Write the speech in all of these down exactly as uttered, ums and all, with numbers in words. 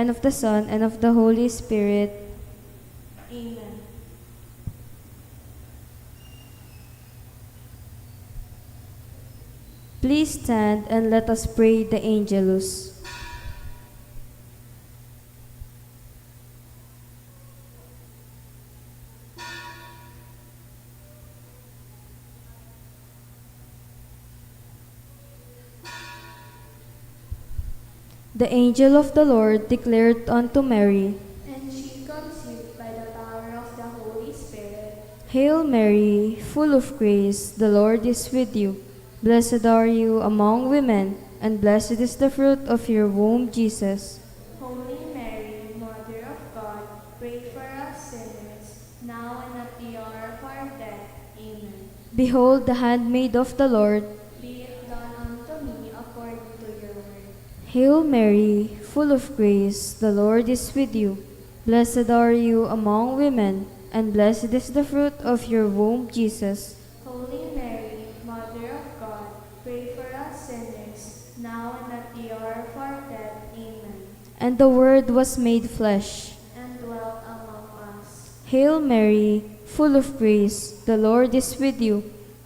and of the Son, and of the Holy Spirit. Amen. Please stand and let us pray the Angelus. The angel of the Lord declared unto Mary, and she conceived by the power of the Holy Spirit. Hail Mary, full of grace, the Lord is with you. Blessed are you among women, and blessed is the fruit of your womb, Jesus. Holy Mary, Mother of God, pray for us sinners, now and at the hour of our death. Amen. Behold the handmaid of the Lord. Be it done unto me according to your word. Hail Mary, full of grace, the Lord is with you. Blessed are you among women, and blessed is the fruit of your womb, Jesus. Holy Mary, Mother of God, pray for us sinners, now and at the hour of our death. Amen. And the Word was made flesh and dwelt among us. Hail Mary, full of grace, the Lord is with you.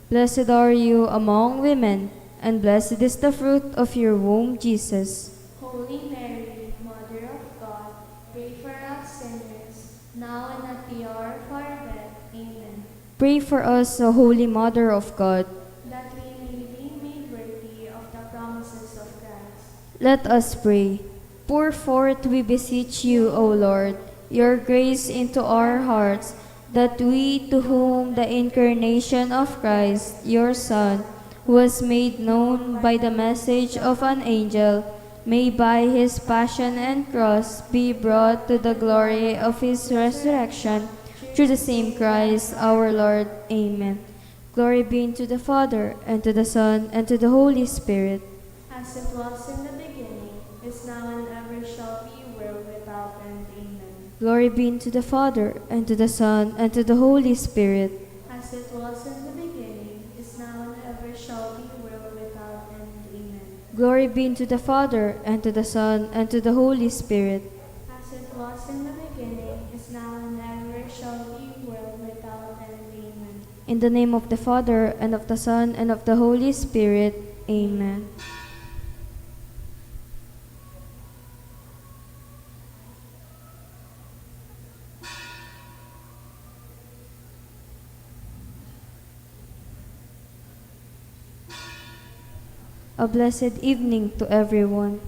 Blessed are you among women, and blessed is the fruit of your womb, Jesus. Holy Mary, Mother of God, pray for us sinners, now and at the hour of our death. Amen. Pray for us, O Holy Mother of God, that we may be made worthy of the promises of Christ. Let us pray. Pour forth, we beseech you, O Lord, your grace into our hearts, that we, to whom the incarnation of Christ, your Son, was made known by the message of an angel, may by his passion and cross be brought to the glory of his resurrection, through the same Christ our Lord. Amen. Glory be unto the Father, and to the Son, and to the Holy Spirit. As it was in the beginning, is now, and ever shall be, world without end. Amen. Glory be unto the Father, and to the Son, and to the Holy Spirit. As it was in the beginning, is now, and ever shall be, world without end. Amen. Glory be unto the Father, and to the Son, and to the Holy Spirit. As it was in the beginning, is now, and ever shall be, world without end. Amen. In the name of the Father, and of the Son, and of the Holy Spirit. Amen. A blessed evening to everyone.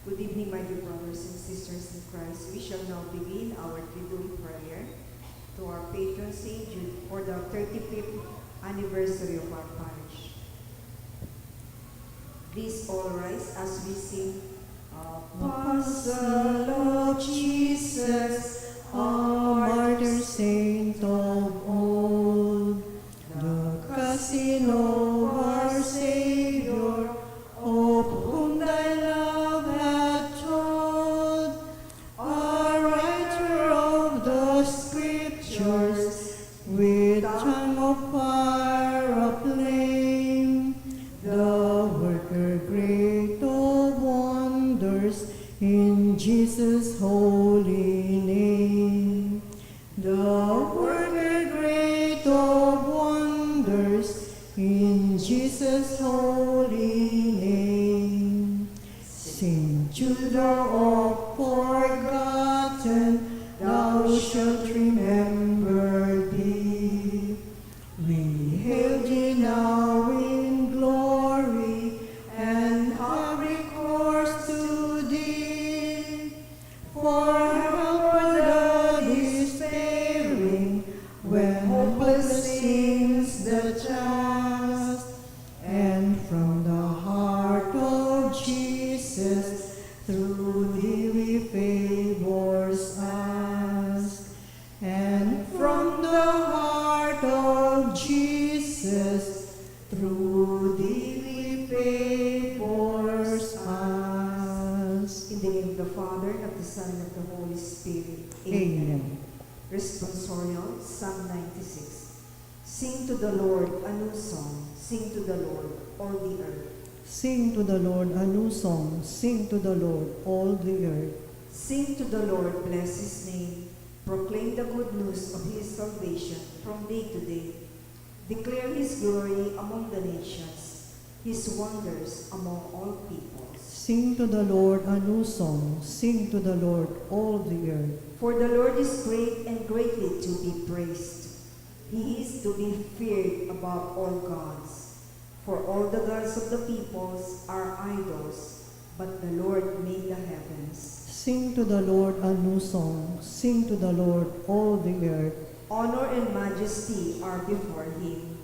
Good evening, my dear brothers and sisters in Christ. We shall now begin our Triduum prayer to our patron Saint Jude for the thirty-fifth anniversary of our parish. Please all rise as we sing, uh, Apostle of Jesus, our martyr saint of old, the cousin of our Savior, of whom thy love hath told, a writer of the Scriptures, with tongue of fire a flame, the worker great of wonders in Jesus' holy name. The worker great of wonders in Jesus' holy name. Saint Jude, thou oft forgotten, thou shalt remember thee. We hail thee now in glory, and have recourse to thee. For the Holy Spirit. Amen. Amen. Responsorial, Psalm ninety-six. Sing to the Lord a new song. Sing to the Lord, all the earth. Sing to the Lord a new song. Sing to the Lord, all the earth. Sing to the Lord, bless his name. Proclaim the good news of his salvation from day to day. Declare his glory among the nations, his wonders among all peoples. Sing to the Lord a new song. Sing to the Lord, all the earth. For the Lord is great and greatly to be praised. He is to be feared above all gods. For all the gods of the peoples are idols, but the Lord made the heavens. Sing to the Lord a new song. Sing to the Lord, all the earth. Honor and majesty are before him.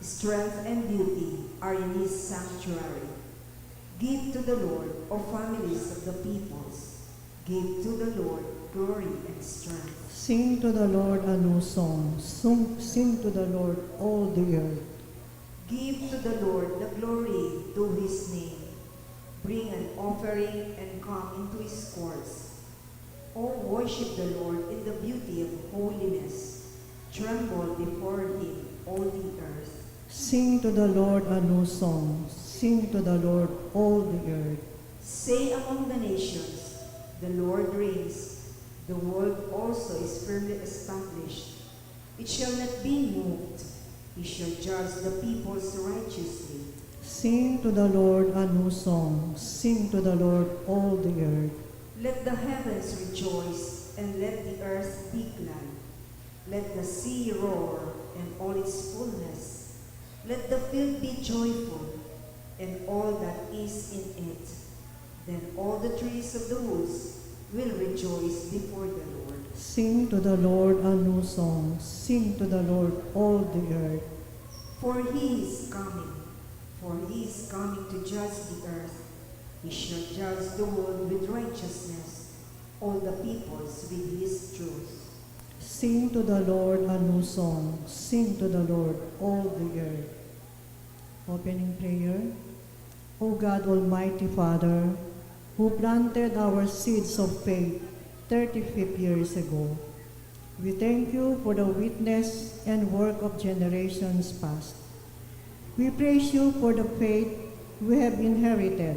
Strength and beauty are in his sanctuary. Give to the Lord, O families of the peoples. Give to the Lord glory and strength. Sing to the Lord a new song. Sung- sing to the Lord, all the earth. Give to the Lord the glory due his name. Bring an offering and come into his courts. O worship the Lord in the beauty of holiness. Tremble before him, all the earth. Sing to the Lord a new song. Sing to the Lord, all the earth. Say among the nations, "The Lord reigns. The world also is firmly established. It shall not be moved. He shall judge the peoples righteously." Sing to the Lord a new song. Sing to the Lord, all the earth. Let the heavens rejoice, and let the earth be glad. Let the sea roar, and all its fullness. Let the field be joyful, and all that is in it. Then all the trees of the woods will rejoice before the Lord. Sing to the Lord a new song. Sing to the Lord, all the earth. For he is coming. For he is coming to judge the earth. He shall judge the world with righteousness, all the peoples with his truth. Sing to the Lord a new song. Sing to the Lord, all the earth. Opening prayer. O God, Almighty Father, who planted our seeds of faith thirty-five years ago, we thank you for the witness and work of generations past. We praise you for the faith we have inherited.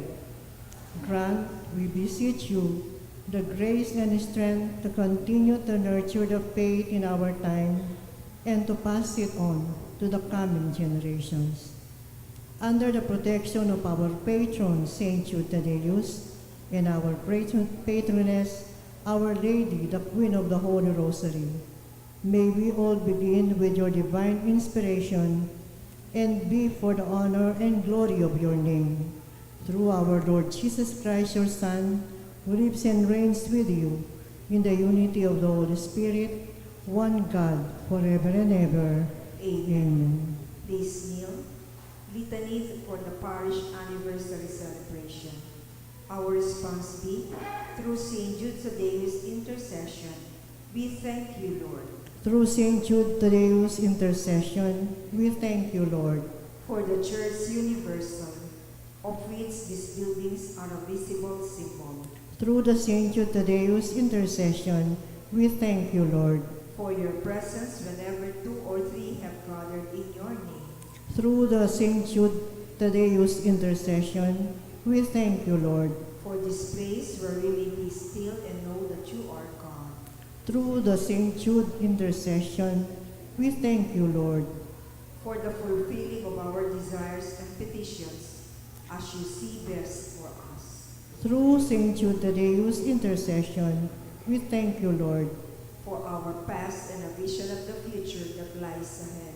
Grant, we beseech you, the grace and strength to continue to nurture the faith in our time and to pass it on to the coming generations. Under the protection of our patron, Saint Jude Thaddeus, and our patron- patroness, Our Lady, the Queen of the Holy Rosary, may we all begin with your divine inspiration and be for the honor and glory of your name. Through our Lord Jesus Christ, your Son, who lives and reigns with you in the unity of the Holy Spirit, one God, forever and ever. Amen. Amen. Please kneel. Litany for the parish anniversary celebration. Our response be, through Saint Jude Thaddeus' intercession, we thank you, Lord. Through Saint Jude Thaddeus' intercession, we thank you, Lord. For the Church universal, of which these buildings are a visible symbol. Through the Saint Jude Thaddeus' intercession, we thank you, Lord. For your presence whenever two or three have gathered in your name. Through the Saint Jude Thaddeus' intercession, we thank you, Lord. For this place where we may be still and know that you are God. Through the Saint Jude intercession, we thank you, Lord. For the fulfilling of our desires and petitions, as you see best for us. Through Saint Jude Thaddeus' intercession, we thank you, Lord. For our past and a vision of the future that lies ahead.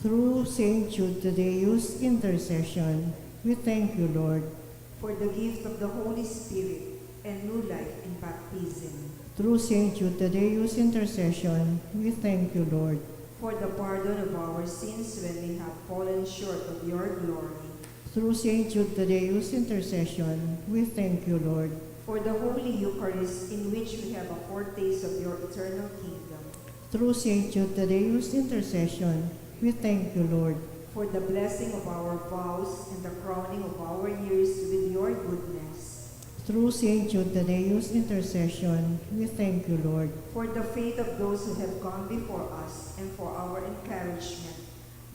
Through Saint Jude Thaddeus' intercession, we thank you, Lord. For the gift of the Holy Spirit and new life in baptism. Through Saint Jude Thaddeus' intercession, we thank you, Lord. For the pardon of our sins when we have fallen short of your glory. Through Saint Jude Thaddeus' intercession, we thank you, Lord. For the Holy Eucharist, in which we have a foretaste of your eternal kingdom. Through Saint Jude Thaddeus' intercession, we thank you, Lord. For the blessing of our vows and the crowning of our years with your goodness. Through Saint Jude Tadeo's intercession, we thank you, Lord. For the faith of those who have gone before us and for our encouragement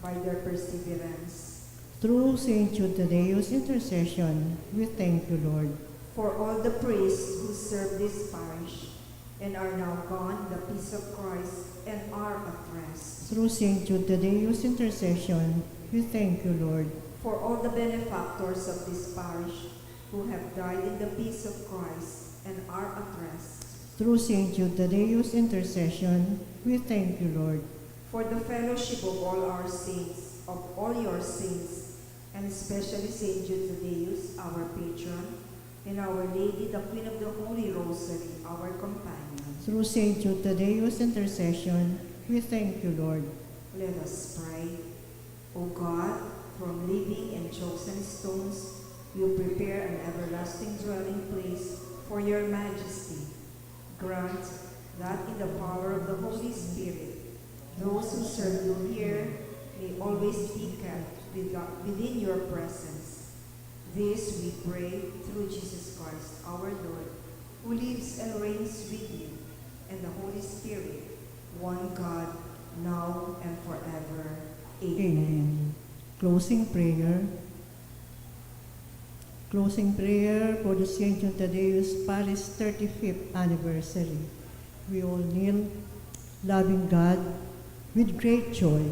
by their perseverance. Through Saint Jude Tadeo's intercession, we thank you, Lord. For all the priests who serve this parish and are now gone in the peace of Christ and are at rest. Through Saint Jude Tadeo's intercession, we thank you, Lord. For all the benefactors of this parish who have died in the peace of Christ and are at rest. Through Saint Jude Tadeo's intercession, we thank you, Lord. For the fellowship of all our saints, of all your saints, and especially Saint Jude Tadeus, our patron, and Our Lady, the Queen of the Holy Rosary, our companion. Through Saint Jude Tadeo's intercession, we thank you, Lord. Let us pray. O God, from living and chosen stones, you prepare an everlasting dwelling place for your majesty. Grant that in the power of the Holy Spirit, those who serve you here may always be kept with- within your presence. This we pray through Jesus Christ our Lord, who lives and reigns with you and the Holy Spirit, one God, now and forever. Amen. Amen. Closing prayer. Closing prayer for the Saint John Thaddeus Parish thirty-fifth anniversary. We all kneel. Loving God, with great joy,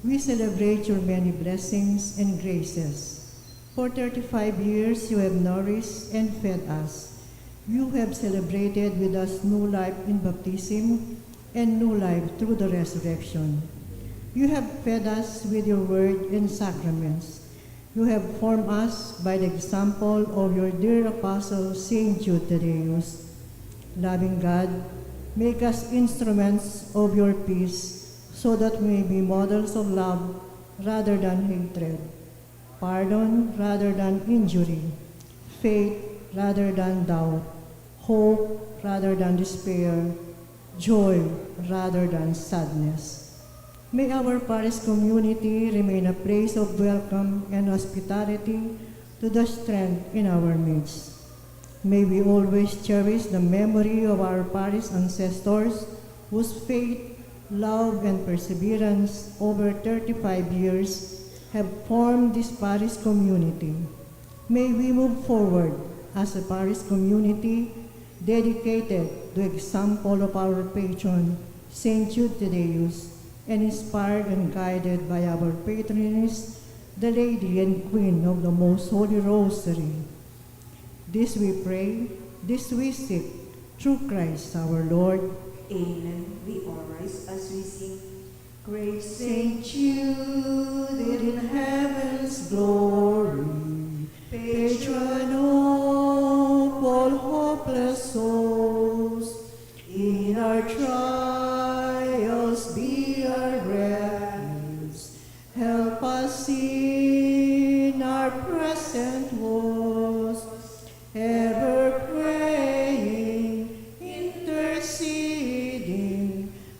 we celebrate your many blessings and graces. For thirty-five years, you have nourished and fed us. You have celebrated with us new life in baptism and new life through the resurrection. You have fed us with your word and sacraments. You have formed us by the example of your dear apostle, Saint Jude Thaddeus. Loving God, make us instruments of your peace so that we may be models of love rather than hatred, pardon rather than injury, faith rather than doubt, hope rather than despair, joy rather than sadness. May our parish community remain a place of welcome and hospitality to the strength in our midst. May we always cherish the memory of our parish ancestors whose faith, love, and perseverance over thirty-five years have formed this parish community. May we move forward as a parish community dedicated to example of our patron, Saint Jude Thaddeus, and inspired and guided by our patroness, the Lady and Queen of the Most Holy Rosary. This we pray, this we seek, through Christ our Lord. Amen. We all rise as we sing. Great Saint Jude in heaven's glory, patron of all hopeless souls, in our trials be our refuge, help us in our present woes, ever praying, interceding,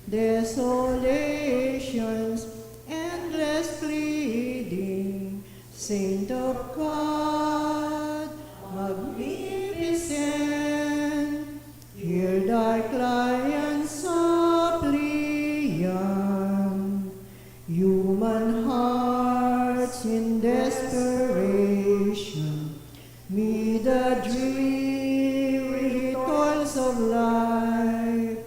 desolations, endless pleading, Saint of God, magnificent, hear thy client's suppliant. Human hearts in desperation, mid the dreary toils of life,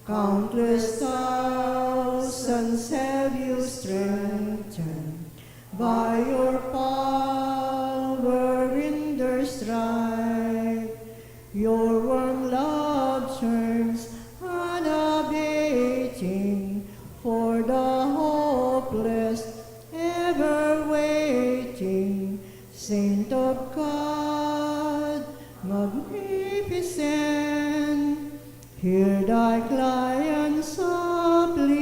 countless thousands have you strengthened by your power in their strife. Your warm love churns unabating for the hopeless, ever waiting, Saint of God, magnificent, hear thy client's suppliant.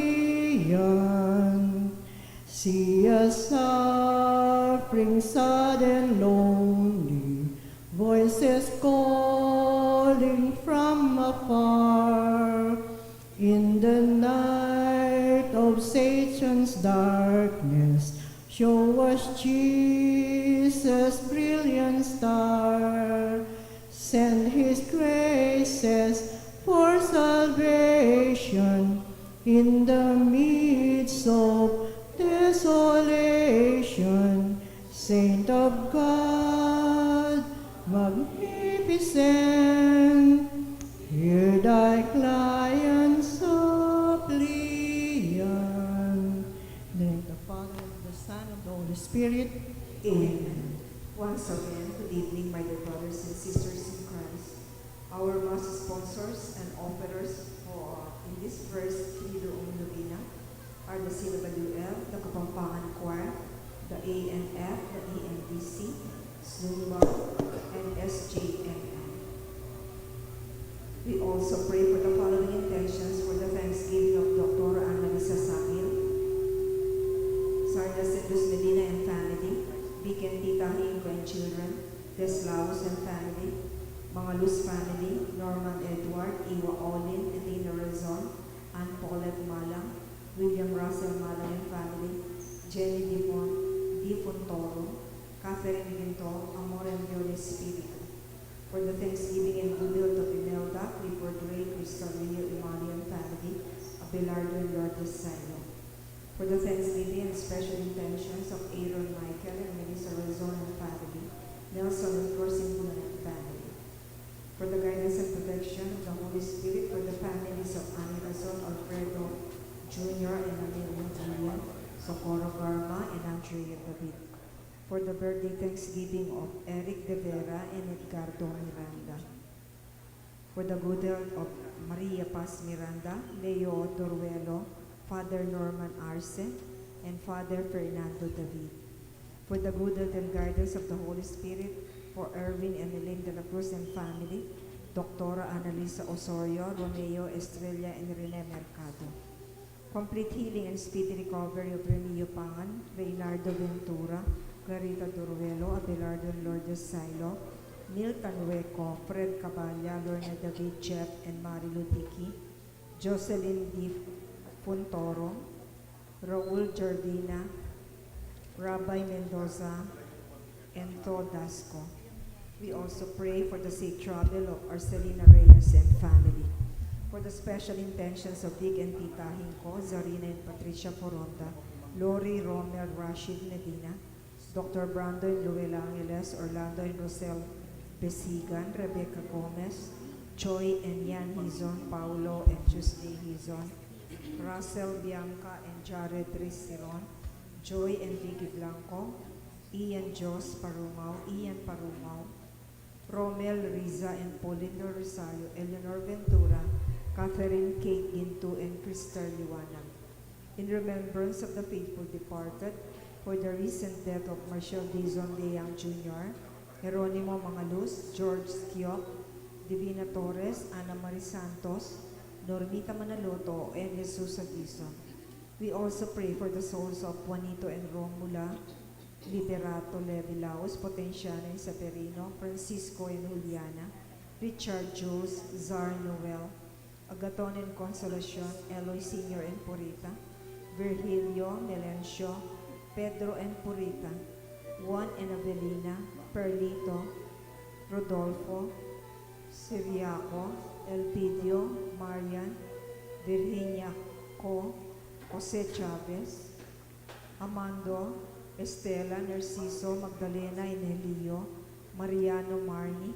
See us suffering, sad and lonely, voices calling from afar. In the night of Satan's darkness, show us Jesus' brilliant star. salvation in the midst of desolation. Saint of God, magnificent, hear thy client suppliant. In the name of the Father, and of the Son, and of the Holy Spirit. Amen. Once again, good evening, my dear brothers and sisters in Christ. Our mass sponsors and offerers for, in this first Triduum Novena are the C W L, the Kapampangan Choir, the A M F, the A M D C, Zumba, and S J M M. We also pray for the following intentions for the thanksgiving of Doctor Annalisa Sangil, Sarna Sindus Medina and family, Vic and Tita Hinco and children, Deslaus and family, Mangalus family, Norman Edward, Iwa Olin, Athena Rezon, Ann Paulette Malang, William Russell Malang and family, Jenny Dimon, Di Funtoro, Catherine Ginto, Amor and Viola Espiritu. For the thanksgiving and good health of Imelda, Clifford Ray, Crystal Rio, Emmanuel family, Abelardo and Lourdes Sailo. For the thanksgiving and special intentions of Aaron Michael and Melissa Razon and family, Nelson and Flor Simbulan and family. For the guidance and protection of the Holy Spirit for the families of Annie Razon, Alfredo Junior and Amelia Julian, Socorro Garma, and Andrea David. For the birthday thanksgiving of Eric De Vera and Edgardo Miranda. For the good health of Maria Paz Miranda, Leo Doruelo, Father Norman Arce, and Father Fernando David. For the good health and guidance of the Holy Spirit for Erwin and Elaine de la Cruz and family, Doctora Annalisa Osorio, Romeo Estrella, and Rene Mercado. Complete healing and speedy recovery of Remio Pangan, Reynardo Ventura, Clarita Doruelo, Abelardo and Lourdes Sailo, Milton Hueco, Fred Caballa, Lorna David, Jeff and Marilu Dickey, Jocelyn D. Funtoro, Raul Jardina, Rabbi Mendoza, and Tho Dasco. We also pray for the safe travel of Arcelina Reyes and family. For the special intentions of Vic and Tita Hinco, Zarina and Patricia Foronda, Lori, Romel, Rashid, Medina, Doctor Brando and Luel Angeles, Orlando and Rosel Besigan, Rebecca Gomez, Joy and Yan Hizon, Paulo and Tuesday Hizon, Russell, Bianca and Jared Risiron, Joy and Vicky Blanco, Ian Jos Parungaw, Ian Parungaw, Romel Riza and Pauline Rosario, Eleanor Ventura, Catherine Kate Ginto, and Crystal Liwanag. In remembrance of the faithful departed, for the recent death of Marshall Dizon De Young Junior, Jeronimo Mangalus, George Skiok, Divina Torres, Ana Marie Santos, Normita Manaloto, and Jesus Dizon. We also pray for the souls of Juanito and Romula, Liberato Levi Laos, Potenciano and Severino, Francisco and Juliana, Richard Jules, Zar Noel, Agaton and Consolacion, Eloy Senior and Purita, Virgilio, Melencio, Pedro and Purita, Juan and Avelina, Perlito, Rodolfo, Siriaco, Elpidio, Marian, Virginia Co, Jose Chavez, Amando, Estela, Narciso, Magdalena, Enelio, Mariano, Marnie,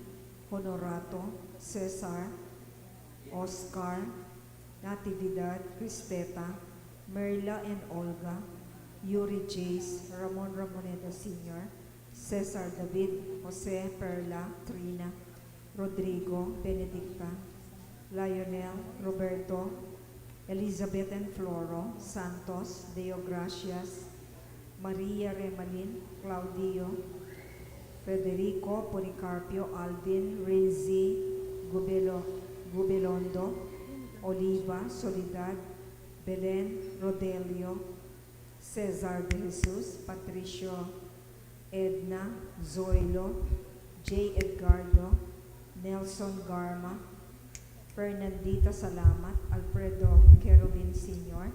Honorato, Cesar, Oscar, Natividad, Cristeta, Merla and Olga, Yuri Jace, Ramon Ramoneda Senior, Cesar David, Jose, Perla, Trina, Rodrigo, Benedicta, Lionel, Roberto, Elizabeth and Floro, Santos, Deo Gracias, Maria Remalin, Claudio, Federico, Policarpio, Alvin, Rinzi, Gubelo, Gubelondo, Oliva, Soledad, Belen, Rodelio, Cesar De Jesus, Patricio, Edna, Zoilo, J. Edgardo, Nelson Garma, Fernandita Salamat, Alfredo Kerubin Senior,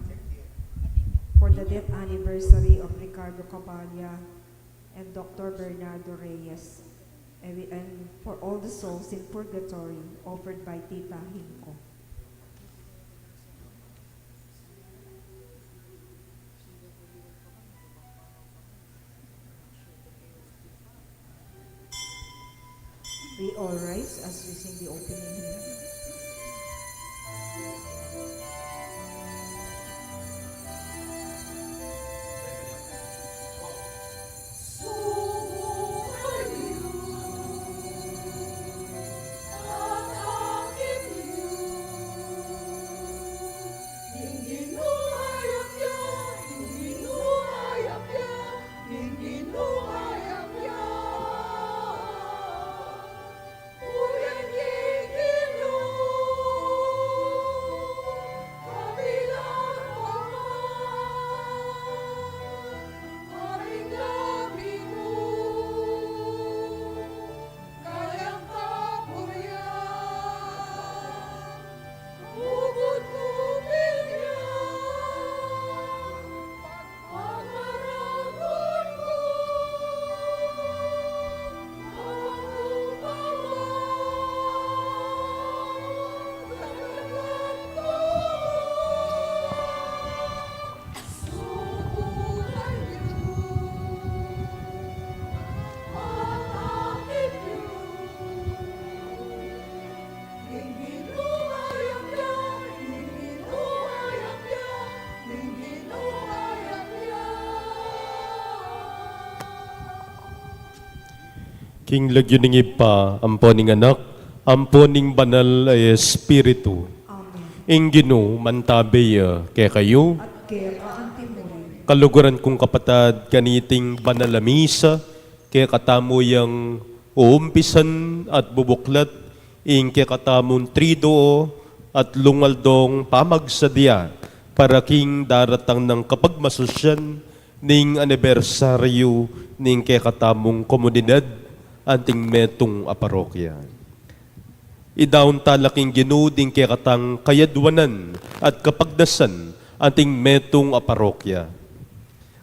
for the death anniversary of Ricardo Caballa and Doctor Bernardo Reyes, and we, and for all the souls in purgatory, offered by Tita Hinco. We all rise as we sing the opening hymn. King lagyu ning Ibpa, ampo ning Anak, ampo ning Banal a Espiritu. Amen. Ing Ginu mantabe ya kekayu. At keka antimurin. Kaluguran kung kapatad, kaniting banal a misa, kekatamu yang uumpisan at bubuklat ing kekatamung Triduo at Lungaldong pamagsadya para king daratang nang kapagmasusyan ning anibersaryu ning kekatamung komunidad anting metung a parokya. Idaun tala king Ginu ding kekatang kayadwanan at kapagnasan anting metung a parokya.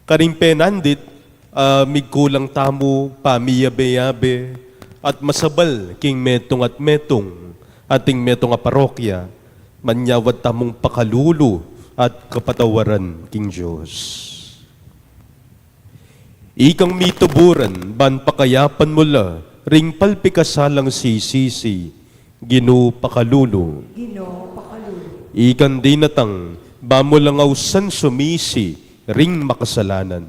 Karing penandit, ah, migkulang tamu pamiyabe-yabe at masabal king metung at metung, anting metung a parokya, manyawad tamung pakalulu at kapatawaran king Dios. Ikang mituburan, ban pakayapan mu la ring palpikasalang sisisi, Ginu pakalulu. Ginu pakalulu. Ikang dinatang, ba mu lang ausan sumisi ring makasalanan,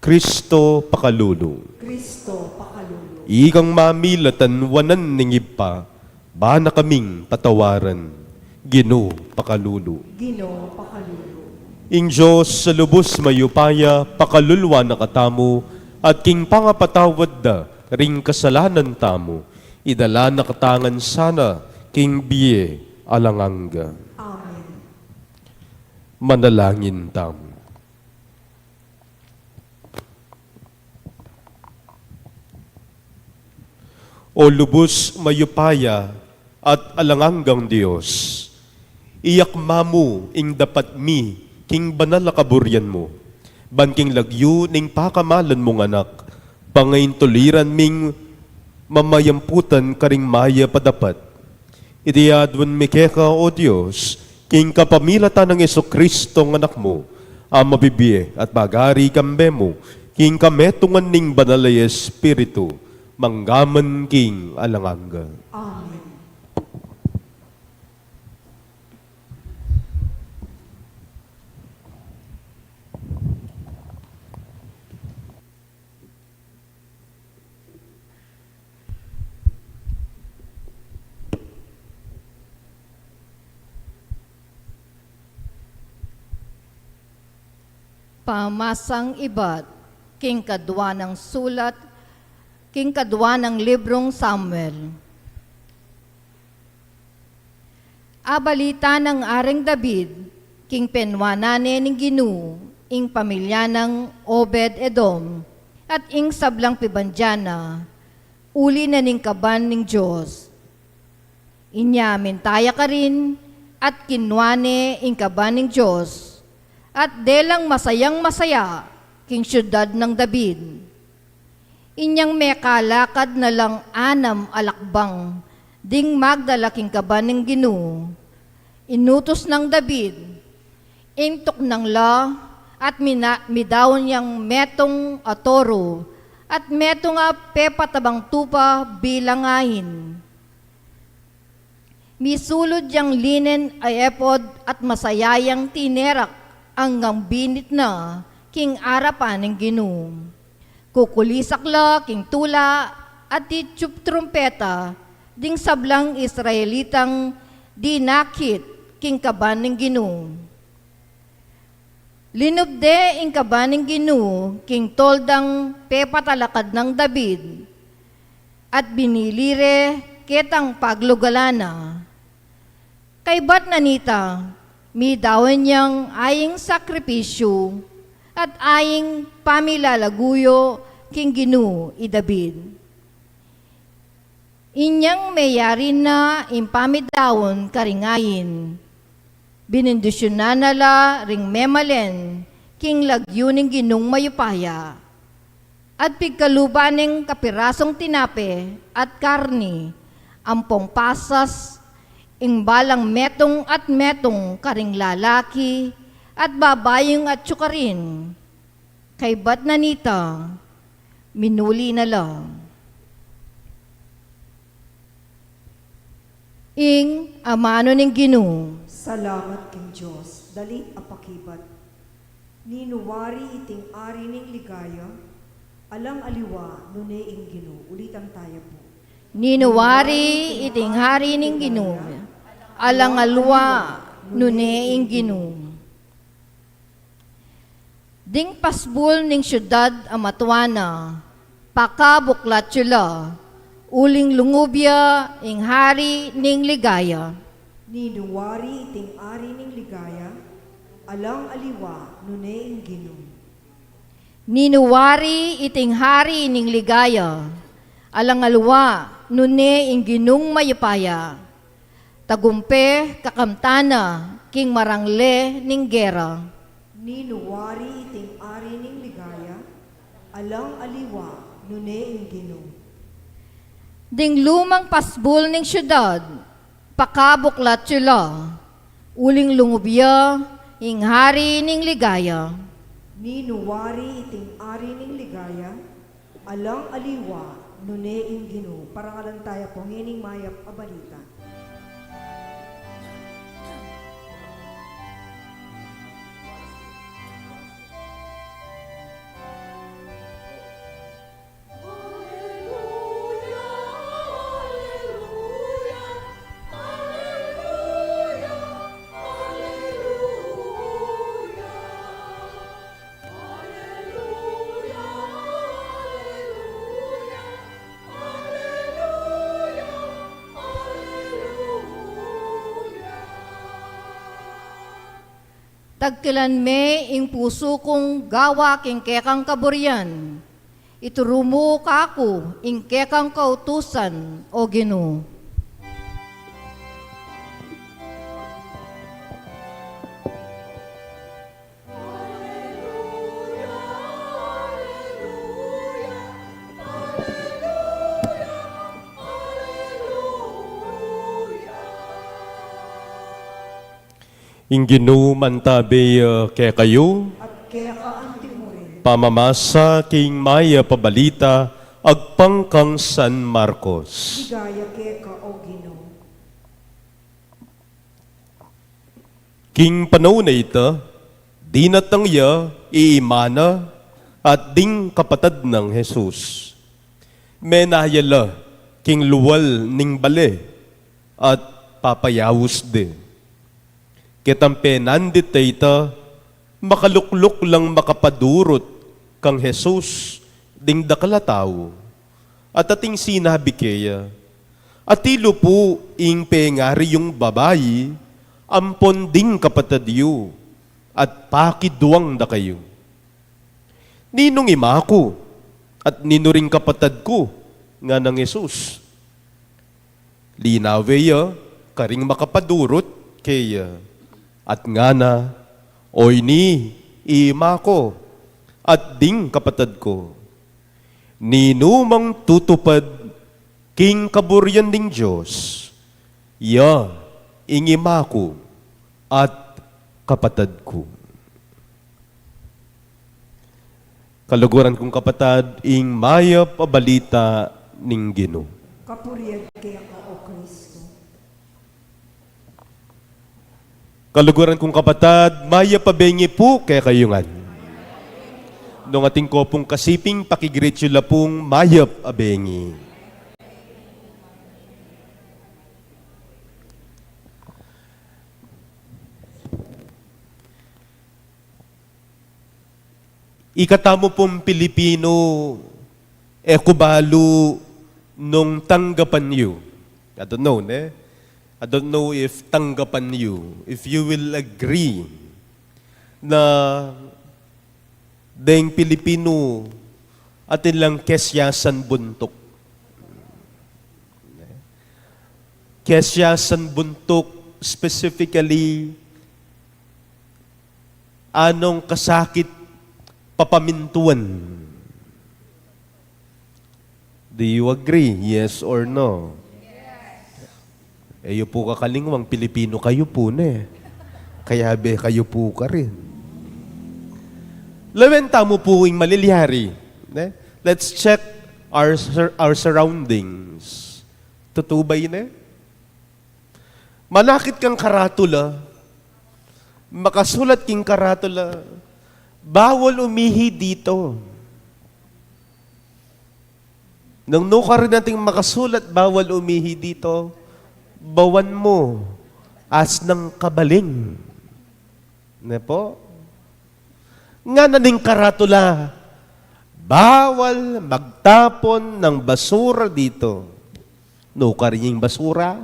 Kristo pakalulu. Kristo pakalulu. Ikang mamilatan wanan ning Ibpa, ba na kaming patawaran, Ginu pakalulu. Ginu pakalulu. Ing Dios a lubus mayupaya pakalulwan na katamu, at king pangapatawad da ring kasalanan tamu, idala na katamu ngan sana king bie alang angga. Amen. Manalangin tamu. O lubus mayupaya at alang anggang Dios, iyakma mu ing dapat mi king banal a kaburian mu, ban king lagyu ning pakamalan mung Anak, pangaintuliran ming mamayamputan karing mayap a dapat. Iti aduan mi keka, O Dios, king kapamilatan nang Jesucristo a Anak mu, a mabibie at magari kambe mu, king kametungan ning Banal a Espiritu, mangga man king alang angga. Amen. Pamasang ibat king kadua nang sulat, king kadua nang librung Samuel. Abalita nang Aring David, king penwanan ne ning Ginu ing pamilya nang Obed-Edom, at ing sablang pibandian na, uli na ning kaban ning Dios. Inya minta ya karin, at kinua ne ing kaban ning Dios, at delang masayang-masaya king siudad nang David. Inyang mekalakad na lang anam a lakbang ding magdala king kaban ning Ginu, inutus nang David ing tuknang la at mina-, midaun yang metung a toro at metung a pepatabang tupa bilang ain. Misulud yang linen a ephod at masaya yang tinerak anggang binit na king arapan ning Ginu. Kukulisak la king tula at titiyup trumpeta ding sablang Israelitang dinakit king kaban ning Ginu. Linub de ing kaban ning Ginu king toldang pepatalakad nang David, at binili re ketang paglugalan na. Kaybat na nita, midaun yang aing sakripisyu at aing pamilalaguyu king Ginu i David. Inyang meyari na ing pamidaun karing ain, binendisyunan na la ring memalen king lagyu ning Ginung mayupaya, at pigkaluban neng kapirasung tinape at karni ampong pasas ing balang metung at metung karing lalaki at babayung atyu karin. Kaybat na nita, minuli na la. Ing amanu ning Ginu. Salamat king Dios. Dalit a pakibat. Ninu wari iting ari ning ligaya, alang aliwa nune ing Ginu. Ulitan taya pu. Ninu wari iting ari ning Ginu, alang aliwa nune ing Ginu. Ding pasbul ning siudad a matua na, pakabuklat yu la, uling lungub ya ing hari ning ligaya. Ninu wari iting ari ning ligaya, alang aliwa nune ing Ginu. Ninu wari iting hari ning ligaya, alang aliwa nune ing Ginung mayupaya. Tagumpe kakamtan na king marangle ning gera. Ninu wari iting ari ning ligaya, alang aliwa nune ing Ginu. Ding lumang pasbul ning siudad, pakabuklat yu la, uling lungub ya ing hari ning ligaya. Ninu wari iting ari ning ligaya, alang aliwa nune ing Ginu. Parangalan taya pu ngening mayap a balita. Tagkilan me ing pusu kung gawa king kekang kaburian. Ituru mu kaku ing kekang kautusan, O Ginu. Ing Ginu mantabe ya kekayu. At keka anti mu rin. Pamamasa king mayap a balita agpang kang San Marcos. Ligaya keka, O Ginu. King panaun a ita, dinatang ya i ima na at ding kapatad nang Jesus. Menaya la king lual ning bale at papayaus de. Ketang penandit a ita, makalukluk lang makapadurut kang Jesus ding dakal a tau. At ating sinabi keya, "Atilu pu ing pengari yung babai ampon ding kapatad yu, at pakiduang da kayu." "Ninung ima ku, at ninu ring kapatad ku?" nganang Jesus. Linawe ya karing makapadurut keya, at ngana, "Oyni i ima ku, at ding kapatad ku. Ninumang tutupad king kaburian ning Dios, ya ing ima ku at kapatad ku." Kaluguran kung kapatad, ing mayap a balita ning Ginu. Kapurian keka, O Kristo. Kaluguran kung kapatad, mayap a bengi pu kekayu ngan. Nung atin ko pung kasiping, pakigreet yu la pung mayap a bengi. Ikatamu pung Pilipinu, e ku balu nung tanggapan yu. I don't know, ne? I don't know if tanggapan yu, if you will agree na deng Pilipinu atin lang kesyasan buntuk. Kesyasan buntuk, specifically, anung kasakit papamintuan. Do you agree? Yes or no? E yu pu kakalingwang, Pilipinu kayu pu, ne? Kayabe kayu pu karin. Lawen tamu pu ing malilyari, ne? Let's check our sur-, our surroundings. Tutu ba ini? Manakit kang karatula, makasulat king karatula, "Bawal umihi dito." Nung nukarin ating makasulat, "Bawal umihi dito," bawan mu, asnang kabaling. Ne pu? Ngana ning karatula, "Bawal magtapon ng basura dito." Nukarin ing basura.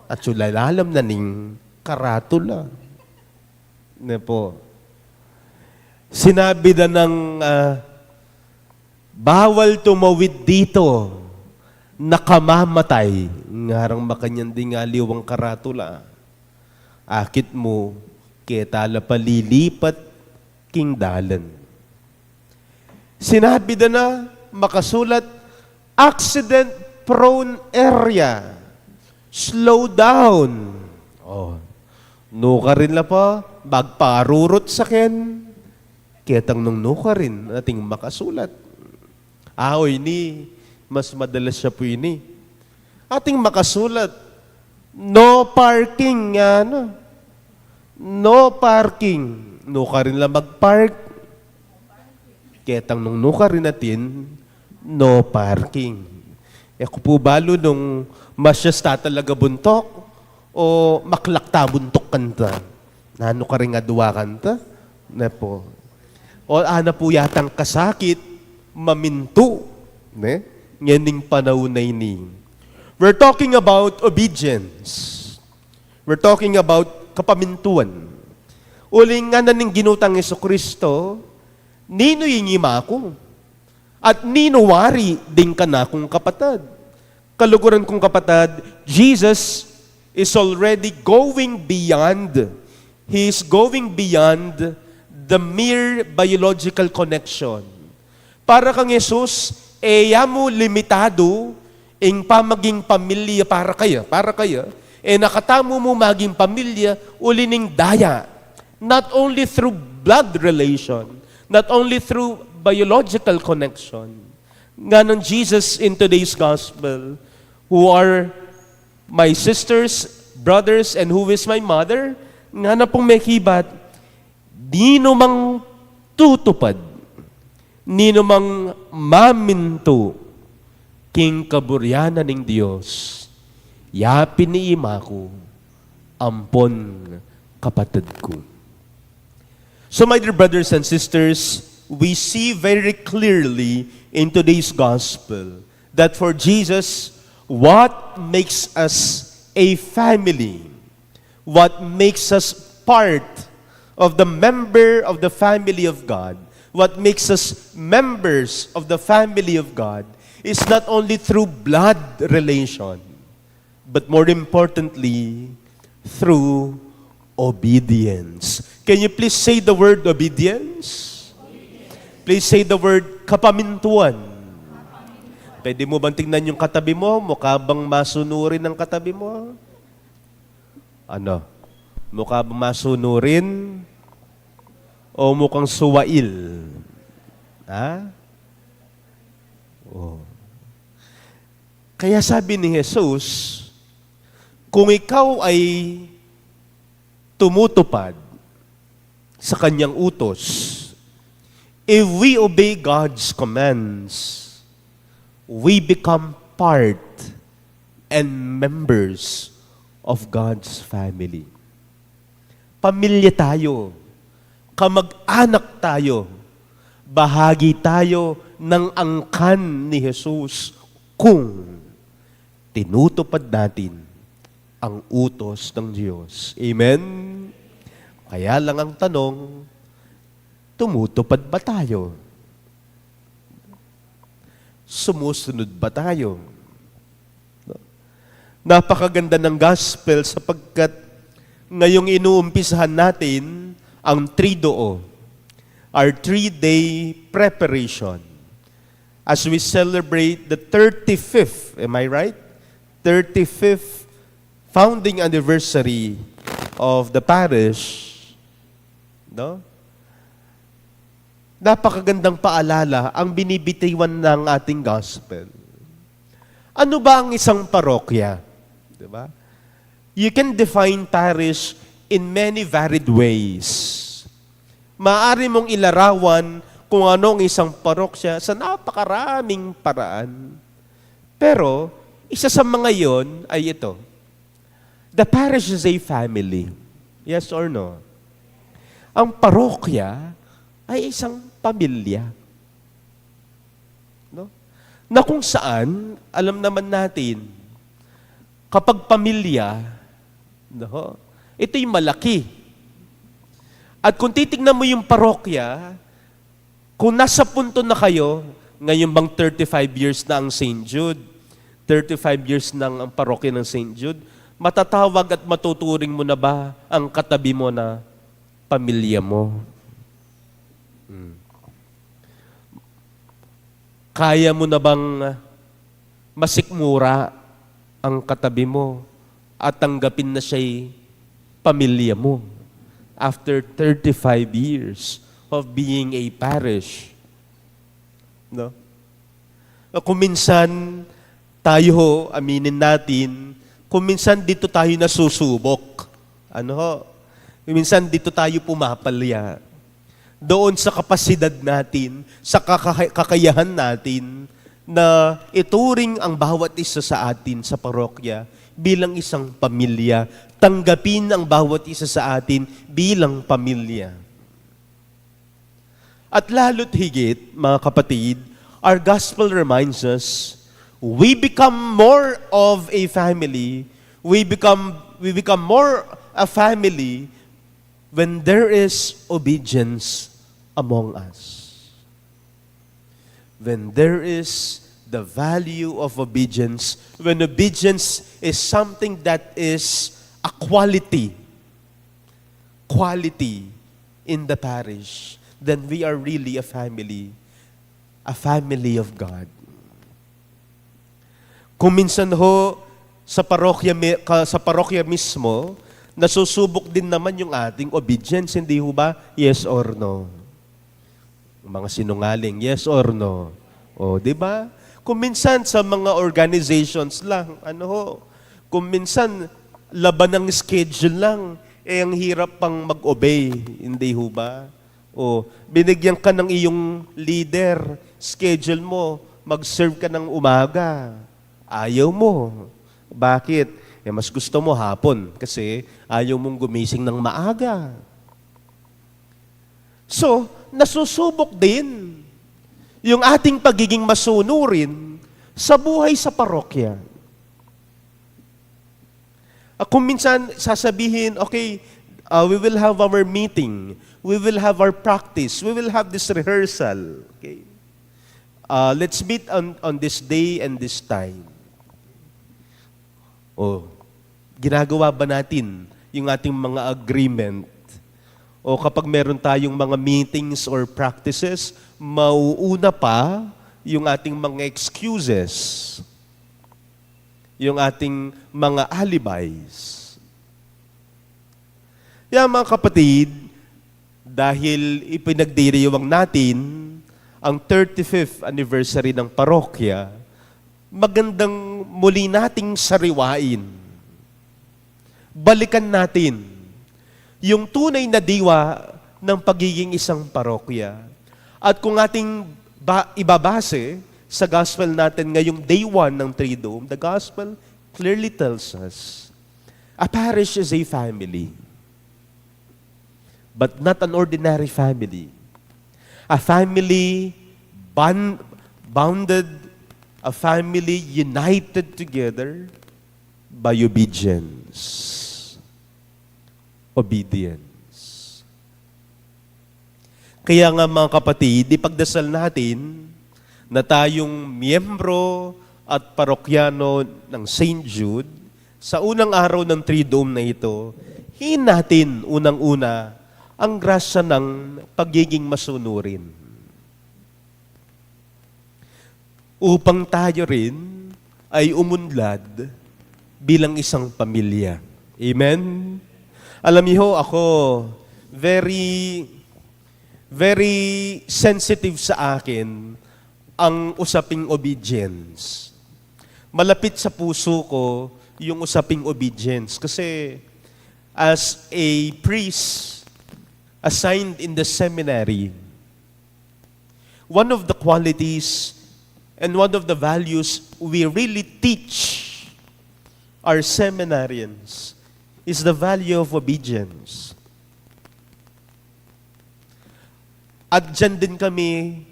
Atyu la ilalam na ning karatula. Ne pu? Sinabi da nang, ah, "Bawal tumawid dito, nakamamatay." Ngarang makanyan ding aliwang karatula. Akit mu, keta la pa lilipat king dalan. Sinabi da na makasulat, "Accident prone area, slow down." O, nukarin la pa magparurut saken. Ketang nung nukarin ating makasulat. A, o ini, mas madalas ya pu ini. Ating makasulat, "No parking," ngana. "No parking." Nukarin la magpark. Ketang nung nukarin atin, "No parking." E ku pu balu nung masyas ta talaga buntuk o maklak ta buntuk kanta. Nanu karing adwa kanta? Ne pu. O ana pu yatang kasakit mamintu, ne? Ngening panaun a ini. We're talking about obedience. We're talking about kapamintuan. Uling ngana ning Ginu tang Jesucristo, "Ninu ing ima ku? At ninu wari ding kanakung kapatad?" Kaluguran kung kapatad, Jesus is already going beyond. He is going beyond the mere biological connection. Para kang Jesus, e ya mu limitadu ing pamaging pamilya para kaya, para kaya, e na katamu mu maging pamilya uli ning daya. Not only through blood relation, not only through biological connection. Nganang Jesus in today's gospel, "Who are my sisters, brothers, and who is my mother?" Ngana pung mekibat, "Ninu mang tutupad, ninu mang mamintu king kaburian ning Dios, ya pin i ima ku, ampon kapatad ku." So, my dear brothers and sisters, we see very clearly in today's gospel that for Jesus, what makes us a family, what makes us part of the member of the family of God, what makes us members of the family of God, is not only through blood relation, but more importantly, through obedience. Can you please say the word obedience? Please say the word kapamintuan. Pwede mu bang tingnan yung katabi mo? Mukha bang masunurin ang katabi mo? Ano? Mukha bang masunurin? O mukhang suwail? Ha? Oh. Kaya sabi ni Jesus, kung ikaw ay tumutupad sa kanyang utos, if we obey God's commands, we become part and members of God's family. Pamilya tayo, kamag-anak tayo, bahagi tayo ng angkan ni Jesus kung tinutupad natin ang utos ng Diyos. Amen? Kaya lang ang tanong, tumutupad ba tayo? Sumusunod ba tayo? Napakaganda ng gospel sapagkat ngayong inuumpisahan natin ang Triduo, our three-day preparation as we celebrate the thirty-fifth, am I right? Thirty-fifth founding anniversary of the parish, no? Napakagandang paalala ang binibitiwan ng ating gospel. Ano ba ang isang parokya? Di ba? You can define parish in many varied ways. Maaari mong ilarawan kung ano ang isang parokya sa napakaraming paraan. Pero, isa sa mga yon ay ito. The parish is a family. Yes or no? Ang parokya ay isang pamilya. No? Na kung saan, alam naman natin, kapag pamilya, no, ito'y malaki. At kung titignan mo yung parokya, kung nasa punto na kayo, ngayon bang thirty-five years na ang Saint Jude, thirty-five years na ang parokya ng Saint Jude, matatawag at matuturing mo na ba ang katabi mo na pamilya mo? Hmm. Kaya mo na bang masikmura ang katabi mo at tanggapin na siya'y pamilya mo after thirty-five years of being a parish? No? Kung minsan, tayo ho, aminin natin, kung minsan dito tayo nasusubok. Ano ho? Kung minsan dito tayo pumapalya. Doon sa kapasidad natin, sa kaka-, kakayahan natin, na ituring ang bawat isa sa atin sa parokya bilang isang pamilya. Tanggapin ang bawat isa sa atin bilang pamilya. At lalo't higit, mga kapatid, our gospel reminds us, we become more of a family, we become, we become more a family when there is obedience among us. When there is the value of obedience, when obedience is something that is a quality, quality in the parish, then we are really a family, a family of God. Kung minsan ho, sa parokya mi-, ka-, sa parokya mismo, nasusubok din naman yung ating obedience, hindi ho ba? Yes or no? Mga sinungaling, yes or no? O, di ba? Kung minsan sa mga organizations lang, ano ho, kung minsan laban ng schedule lang, eh, ang hirap pang mag-obey, hindi ho ba? O, binigyan ka ng iyong leader, schedule mo, mag-serve ka ng umaga. Ayaw mo. Bakit? Eh, mas gusto mo hapon kasi ayaw mong gumising ng maaga. So, nasusubok din yung ating pagiging masunurin sa buhay sa parokya. Ah, kung minsan sasabihin, "Okay, ah, we will have our meeting, we will have our practice, we will have this rehearsal." Okay? Ah, let's meet on, on this day and this time. O, ginagawa ba natin yung ating mga agreement? O kapag meron tayong mga meetings or practices, mauuna pa yung ating mga excuses, yung ating mga alibis. Kaya, mga kapatid, dahil ipinagdiriwang natin ang thirty-fifth anniversary ng parokya, magandang muli nating sariwain. Balikan natin yung tunay na diwa ng pagiging isang parokya. At kung ating ba, ibabase sa gospel natin ngayong day one ng Triduum, the gospel clearly tells us, a parish is a family, but not an ordinary family. A family bond, bounded, a family united together by obedience. Obedience. Kaya nga, mga kapatid, ipagdasal natin na tayong miyembro at parokyano ng Saint Jude, sa unang araw ng Triduum na ito, hingin natin unang-una ang grasya ng pagiging masunurin, upang tayo rin ay umunlad bilang isang pamilya. Amen? Alam niyo, ako, very, very sensitive sa akin ang usaping obedience. Malapit sa puso ko yung usaping obedience. Kasi as a priest assigned in the seminary, one of the qualities and one of the values we really teach our seminarians is the value of obedience. At dyan din kami,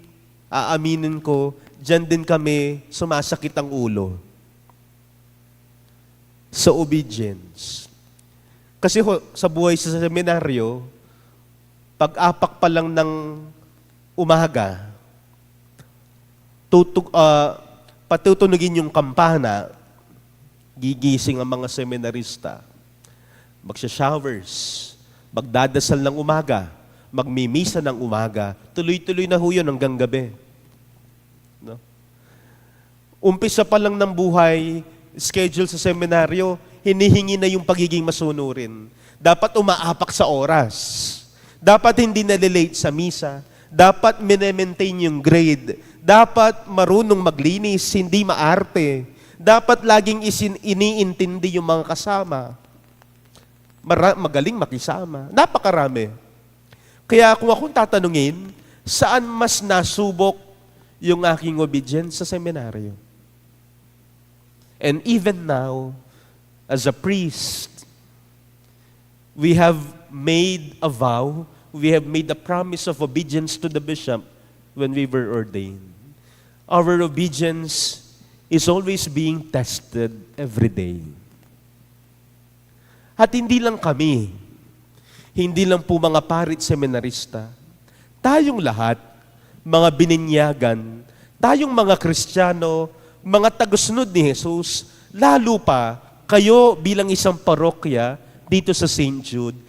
aaminin ko, dyan din kami sumasakit ang ulo sa obedience. Kasi ho, sa buhay sa seminaryo, pag-apak pa lang ng umaga, tutug-, ah, patutunugin yung kampana, gigising ang mga seminarista, magsha-showers, magdadasal ng umaga, magmimisa ng umaga, tuloy-tuloy na ho yun hanggang gabi. No? Umpisa pa lang ng buhay, schedule sa seminaryo, hinihingi na yung pagiging masunurin. Dapat umaapak sa oras. Dapat hindi nalilate sa misa. Dapat minemaintain yung grade. Dapat marunong maglinis, hindi maarte. Dapat laging isin-, iniintindi yung mga kasama. Mara-, magaling makisama. Napakarami. Kaya kung akong tatanungin, saan mas nasubok yung aking obedience? Sa seminaryo. And even now, as a priest, we have made a vow, we have made a promise of obedience to the bishop when we were ordained. Our obedience is always being tested every day. At hindi lang kami, hindi lang po mga pari at seminarista, tayong lahat, mga bininyagan, tayong mga Kristiyano, mga tagusunod ni Jesus, lalo pa kayo bilang isang parokya dito sa Saint Jude,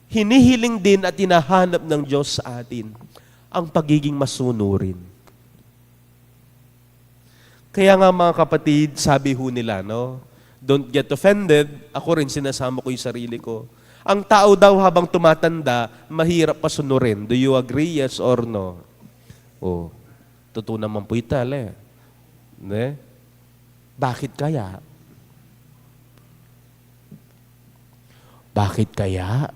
hinihiling din at hinahanap ng Diyos sa atin ang pagiging masunurin. Kaya nga, mga kapatid, sabi ho nila, no? Don't get offended. Ako rin, sinasama ko yung sarili ko. Ang tao daw habang tumatanda, mahirap pasunurin. Do you agree? Yes or no? Oh, totoo naman po ito, ale. Ne? Bakit kaya? Bakit kaya?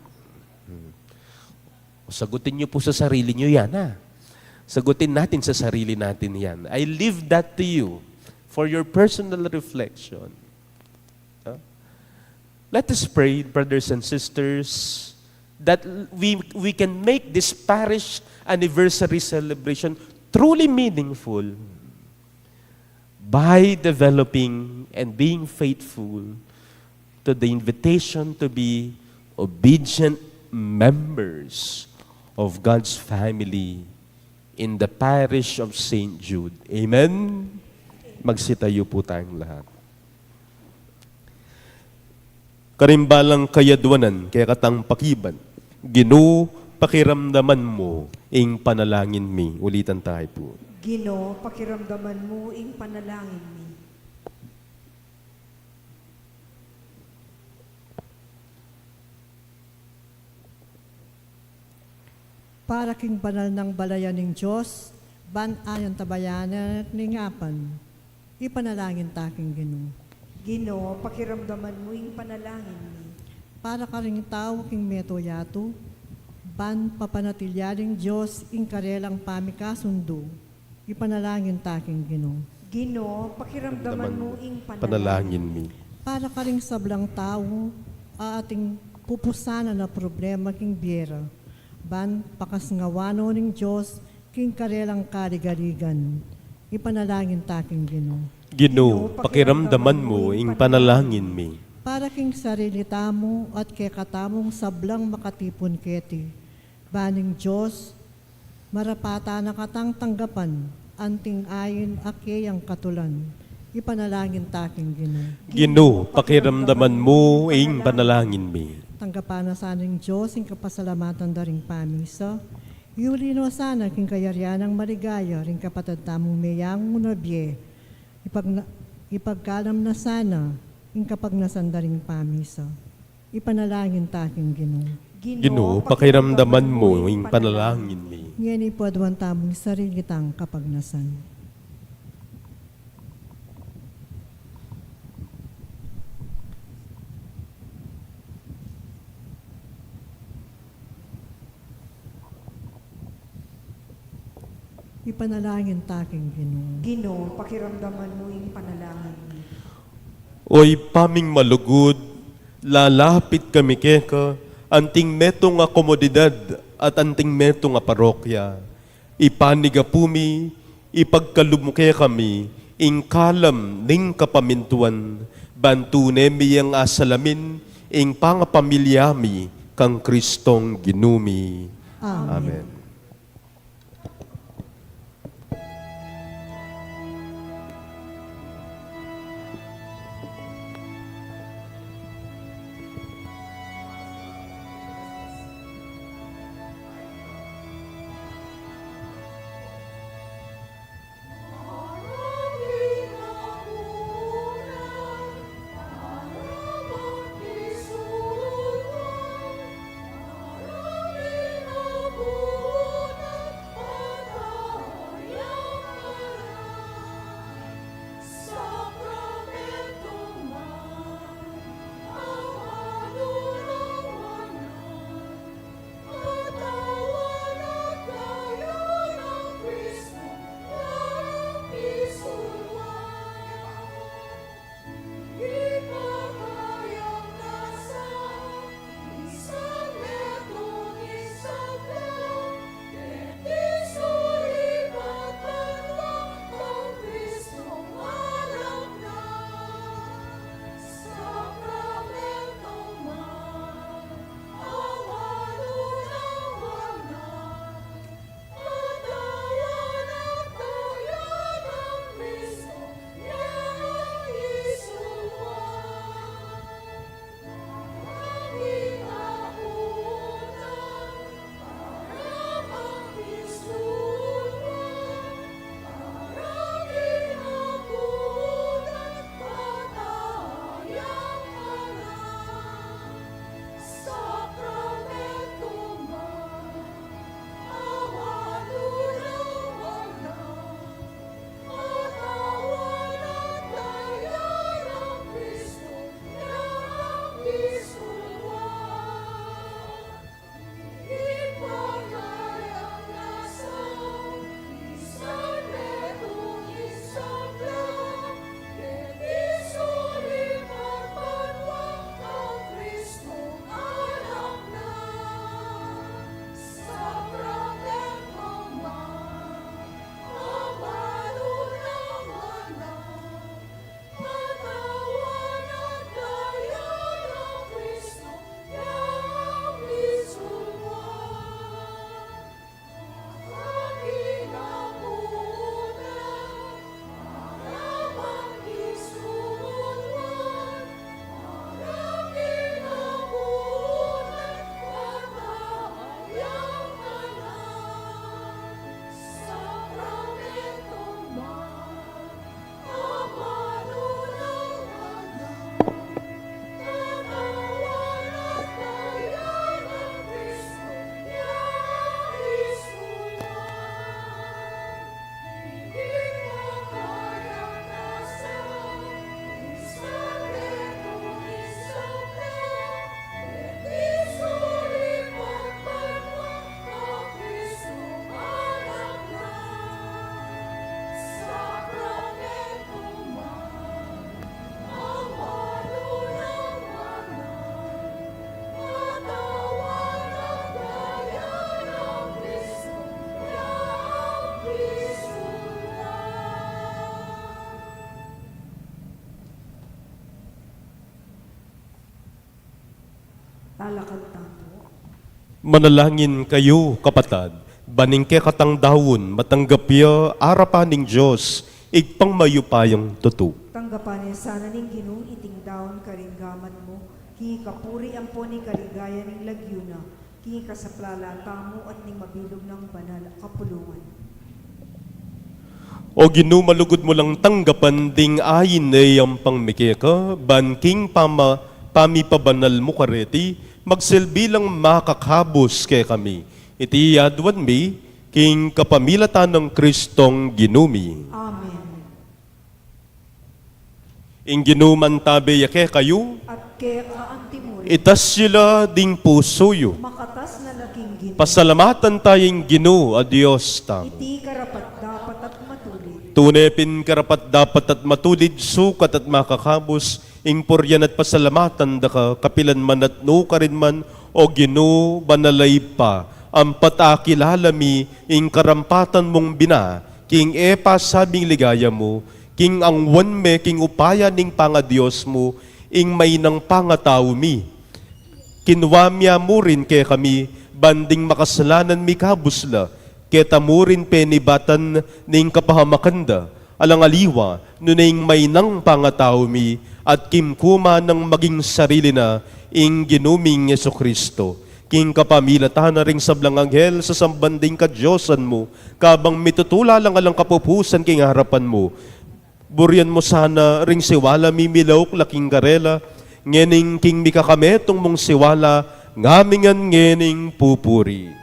Hmm. Sagutin niyo po sa sarili niyo yan, ha? Sagutin natin sa sarili natin yan. I leave that to you for your personal reflection. Ha? Let us pray, brothers and sisters, that we, we can make this parish anniversary celebration truly meaningful by developing and being faithful to the invitation to be obedient members of God's family in the parish of Saint Jude. Amen? Magsitayo po tayong lahat. Karimbalang kayadwanan, kekatang pakibat, Ginu, pakiramdaman mu ing panalangin mi. Ulitan tayo po. Ginu, pakiramdaman mu ing panalangin mi. Para king banal nang balayan ning Dios, Ban ayan tabayanan at ningapan, ipanalangin ta king Ginu. Ginu, pakiramdaman mu ing panalangin mi. Para karing tau king meto yatu, ban papanatilya ning Dios ing karelang pamikasundu, ipanalangin ta king Ginu. Ginu, pakiramdaman mu ing panalangin mi. Para karing sablang tau a ating pupusanan a problema king bie ra, ban pakasngawan no ning Dios king karelang kaligaligan, ipanalangin ta king Ginu. Ginu, pakiramdaman mu ing panalangin mi. Para king sarili tamu at kekatamung sablang makatipun keti, ban ing Dios marapatan na katang tanggapan anting ain a keyang katulan, ipanalangin ta king Ginu. Ginu, pakiramdaman mu ing panalangin mi. Tanggapan na sana ning Dios ing kapasalamatan da ring pamisa. Iuli no sana king kayarian nang maligaya ring kapatad tamung meyangu na bie. Ipagna-, ipagkalam na sana ing kapagnasan da ring pamisa. Ipanalangin ta king Ginu. Ginu, pakiramdaman mu ing panalangin mi. Ngeni pu aduan tamu ing sarili tang kapagnasan. Ipanalangin ta king Ginu. Ginu, pakiramdaman mu ing panalangin mi. O Ibpa ming malugud, lalapit kami keka, anting metung a komunidad at anting metung a parokya. Ipanigapu mi, ipagkalub mu kekami ing kalam ning kapamintuan, ban tune mi yang asalamin ing pangapamilya mi kang Kristong Ginu mi. Amen. Amen. Manalangin kayu, kapatad, ban ing kekatang daun matanggap ya arapan ning Dios, Ibpang mayupayang tutu. Tanggapan ne sana ning Ginu iting daun karing gamat mu, king kapurian ampon king kaligayan ning lagyu na, king kasaplalan tamu at ning mabilug nang banal a kapulungan. O Ginu, malugud mu lang tanggapan ding ain ne ampang mi keka, ban king pama-, pamipabanal mu kareti, magsilbi lang makakabus kekami. Iti aduan mi, king kapamilatan nang Kristong Ginu mi. Amen. Ing Ginu mantabe ya kekayu. At keka antimurin. Itas yu la ding pusu yu. Makatas na la king Ginu. Pasalamatan taya ing Ginu a Dios tamu. Iti karapat-dapat at matulid. Tune pin karapat-dapat at matulid, sukat at makakabus, ing purian at pasalamatan da ka, kapilan man at nukarin man, O Ginu, banal a Ibpa, ampat akilala mi ing karampatan mung bina, king e pasabing ligaya mu, king angwan me king upaya ning pangadios mu, ing mainang pangatau mi. Kinua mi ya mu rin kekami, ban ding makasalanan mi kabus la, keta mu rin penibatan ning kapahamakan da, alang aliwa, nune ing mainang pangatau mi, at kimku man nang maging sarili na, ing Ginu ming Jesucristo. King kapamilatan na ring sablang anghel, sasamban ding kadiosan mu, kabang mitutula lang alang kapupusan king arapan mu. Burian mu sana ring siwala mi milauk la king karela, ngening king mikakametung mung siwala, ngamingan ngening pupuri.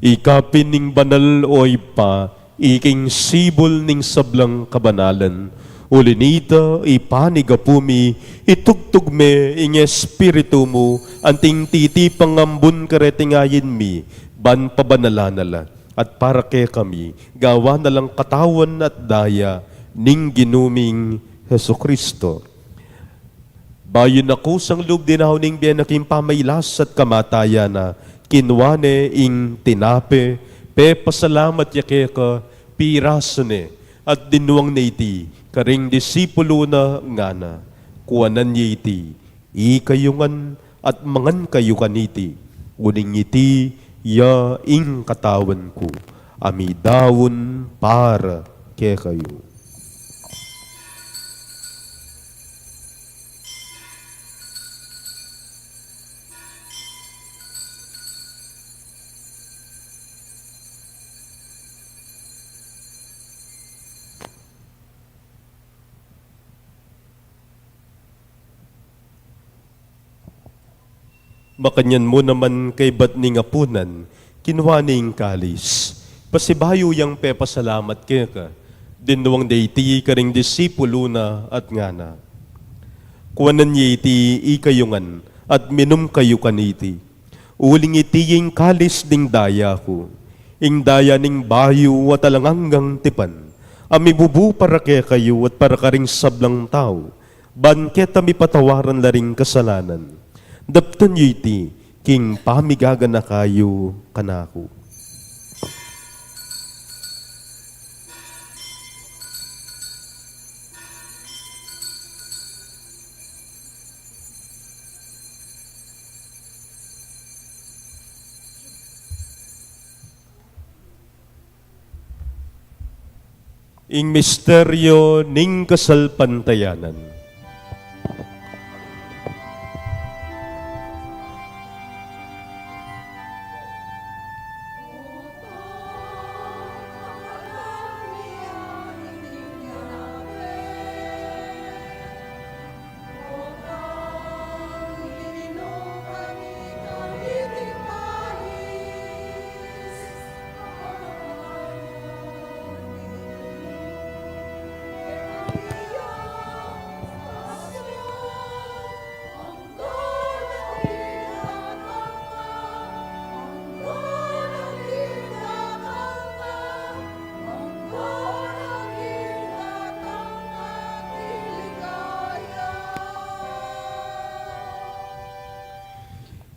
Ika pin ing banal, o Ibpa, ika ing sibul ning sablang kabanalan. Uli nita, ipanigapu mi, itugtug me ing Espiritu mu, anting titipang ambun kareting ain mi, ban pabanalan na la, at para kekami, gawan na lang katawan at daya ning Ginu ming Jesucristo. Bayu na kusang lub dinaun ning bie na king pamailas at kamatayan na, kinua ne ing tinape, pepasalamat ya keka, pirasu ne, at dinwang ne iti karing disipulu na, ngana: Kuanan ye iti, ikayu ngan, at mangan kayu kaniti, uling iti ya ing katawan ku, a midaun para kekayu. Makanyan mu naman kaybat ning apunan, kinua ne ing kalis, pasibayu yang pepasalamat keka, dinwang ne iti karing disipulu na at ngana: Kuanan ye iti ikayu ngan, at minum kayu kaniti, uling iti ya ing kalis ning daya ku, ing daya ning bayu at alang anggang tipan, a mibubu para kekayu at para karing sablang tau, ban keta mipatawaran la ring kasalanan. Daptan yu iti king pamigaganaka yu kanaku. Ing misteryo ning kasalpantayanan.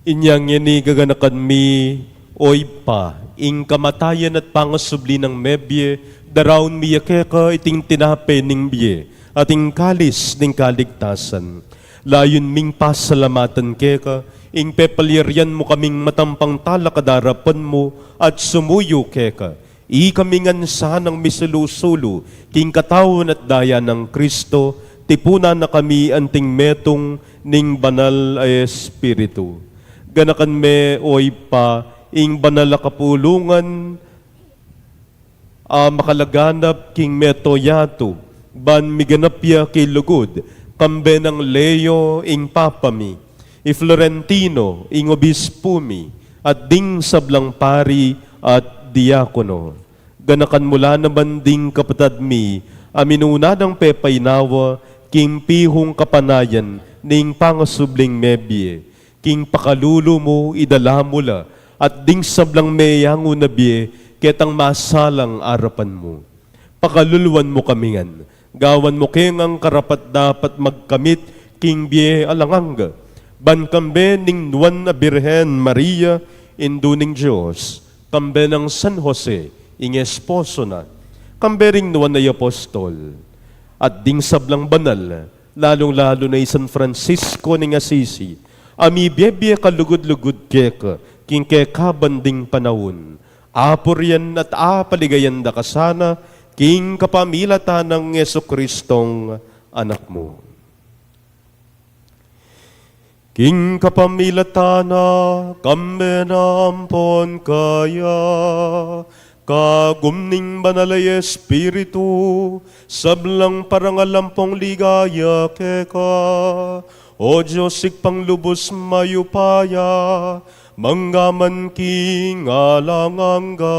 Inya ngeni gaganakan mi, O Ibpa, ing kamatayan at pangasubli nang mebie, daraun mi ya keka iting tinape ning bie, at ing kalis ning kaligtasan. Layun ming pasalamatan keka, ing pepalyarian mu kaming matampang talakad king arapan mu, at sumuyu keka, ikami ngan sanang misulu-sulu king katawan at daya nang Kristo, tipunan na kami anting metung ning Banal a Espiritu. Ganakan me, O Ibpa, ing banal a kapulungan a makalaganap king mabilug a yatu, ban miganap ya king lugud, kambe nang Leo ing Papa mi, i Florentino ing Obispu mi, at ding sablang pari at diakono. Ganakan mu la naman ding kapatad mi a minuna nang pepainawa king pihung kapanayan ning pangasubling mebie. King pakalulu mu, idala mu la, at ding sablang meyangu na bie, ketang masalang arapan mu. Pakaluluan mu kami ngan, gawan mu ke ngang karapat-dapat magkamit king bie alang angga, ban kambe ning Nuan a Birhen Maria, Indu ning Dios, kambe nang San Jose, ing esposo na, kambe ring nuan a apostol, at ding sablang banal, lalung-lalu na i San Francisco ning Assisi, a mibie-bie kalugud-lugud keka king kekaban ding panaun. Apurian at apaligayan da ka sana king kapamilatan nang Jesucristong Anak mu. King kapamilatan na, kambe na ampon kaya, kagum ning Banal a Espiritu, sablang parangal ampong ligaya keka, O Dios, Ibpang lubus mayupaya, mangga man king alang angga.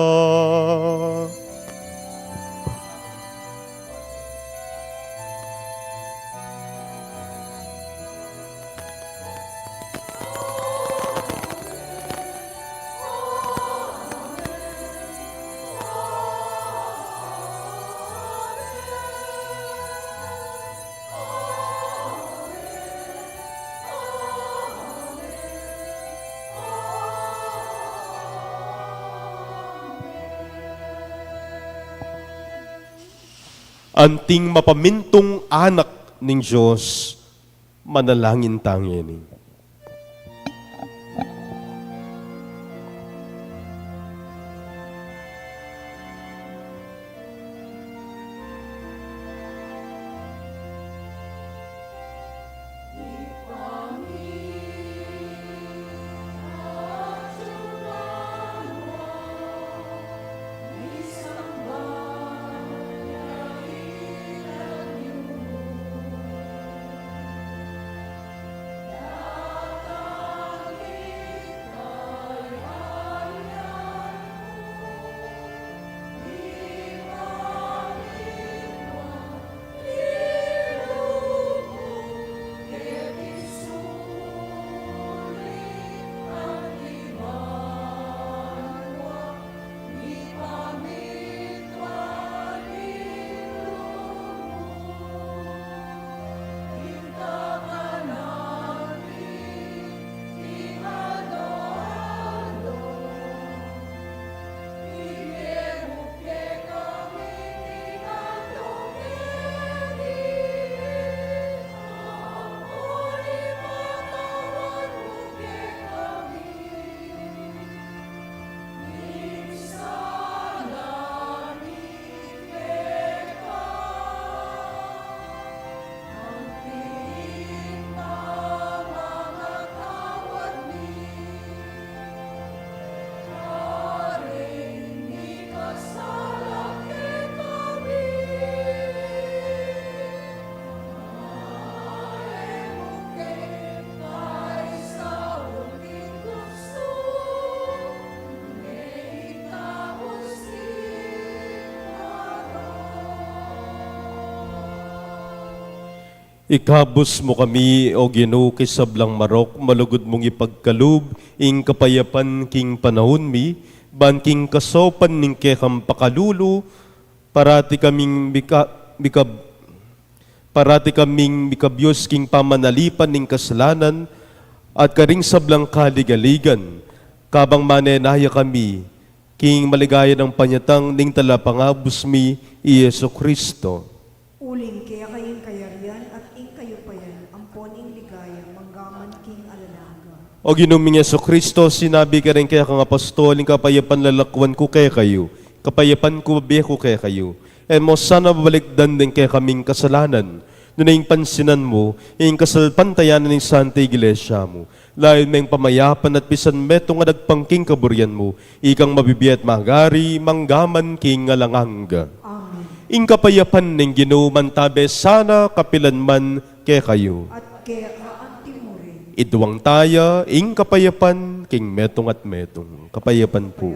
Anting mapamintung anak ning Dios, manalangin ta ngeni. Ikabus mu kami, O Ginu, king sablang marok, malugud mung ipagkalub ing kapayapan king panaun mi, ban king kasaupan ning kekang pakalulu, parati kaming mika-, mikab-, parati kaming mikabyus king pamanalipan ning kasalanan at karing sablang kaligaligan, kabang manenaya kami king maligaya nang panyatang ning Talapangabus mi, i Jesu Cristo. Uling keka ing kayarian at ing kayupayan, ampon ing ligaya, manggaman king alang angga. O Ginu ming Jesu Cristo, sinabi mu karing kekang apostol, ing kapayapan lalakwan ku kekayu, kapayapan ku bibie ku kekayu. E mu sana babalikdan ding kekaming kasalanan, nune ing pansinan mu ing kasalpantayanan ning Santa Iglesia mu. Layun meng pamayapan at pisan metung a dagpang king kaburian mu, ikang mabibie at magari, manggaman king alang angga. Amen. Ing kapayapan ning Ginu mantabe sana kapilan man kekayu. At keka anti mu rin. Iduang taya ing kapayapan king metung at metung. Kapayapan pu.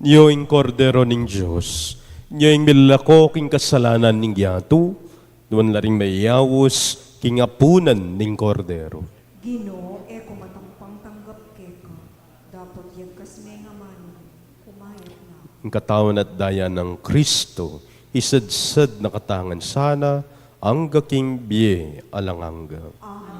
Nyo ing Kordero ning Dios, nyo ing milako king kasalanan ning yatu, nuan la ring mayayaus king apunan ning Kordero. Ginu, e ku matampang tanggap keka, dapot yagkas me ing amanu mu, kumayap na ku. Ing katawan at daya nang Kristo, isadsad na katamu ngan sana, angga king bie alang angga. Amen.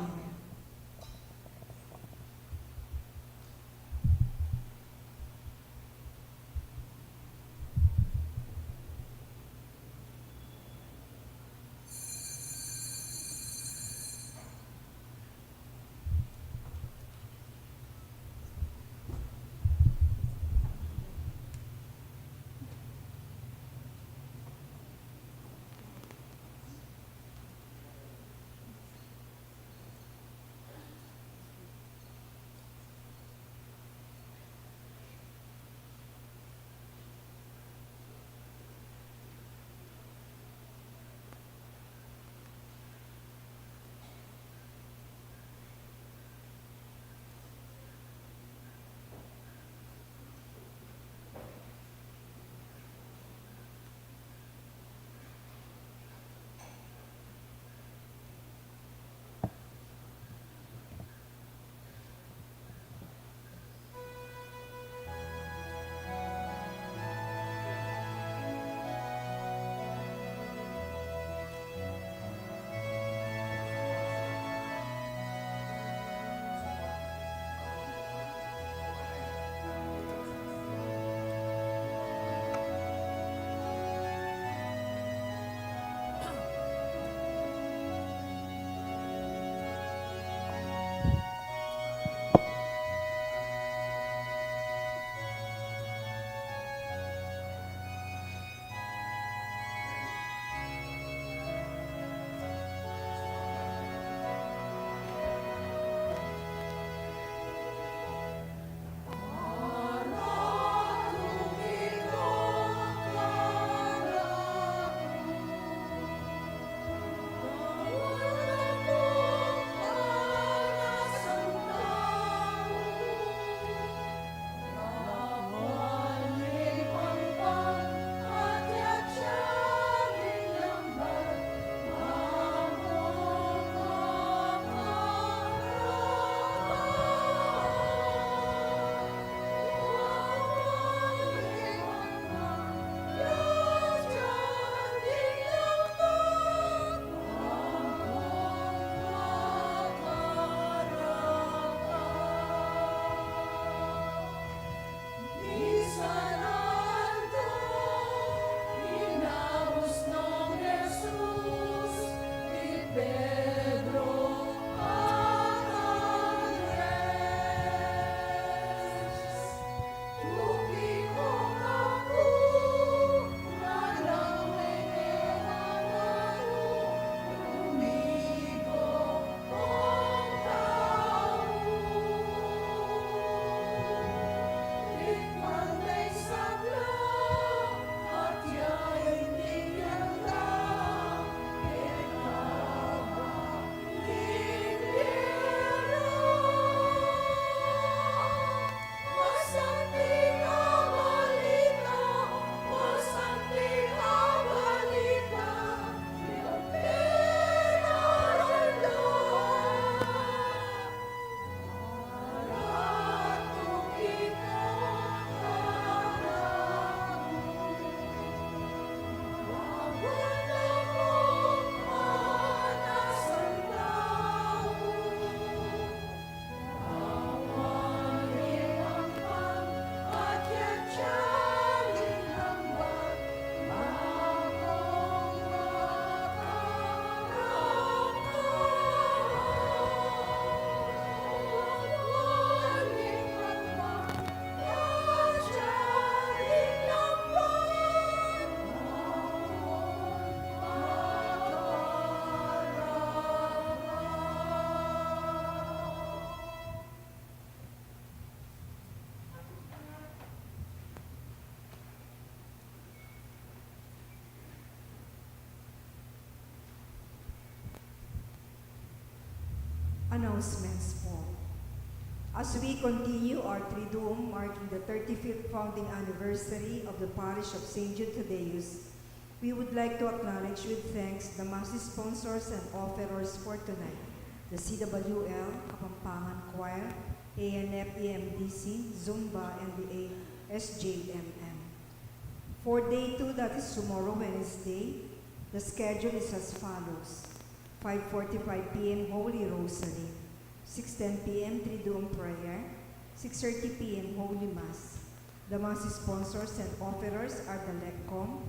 Announcements po. As we continue our Triduum marking the thirty-fifth founding anniversary of the parish of Saint Jude Thaddeus, we would like to acknowledge with thanks the Mass sponsors and offerers for tonight, the C W L, Kapampangan Choir, A N F E M D C, Zumba, and the S J M M. For day two, that is tomorrow, Wednesday, the schedule is as follows. Five forty-five p m Holy Rosary, six ten p m Triduum Prayer, six thirty p m Holy Mass. The Mass sponsors and offerers are the LECCOM,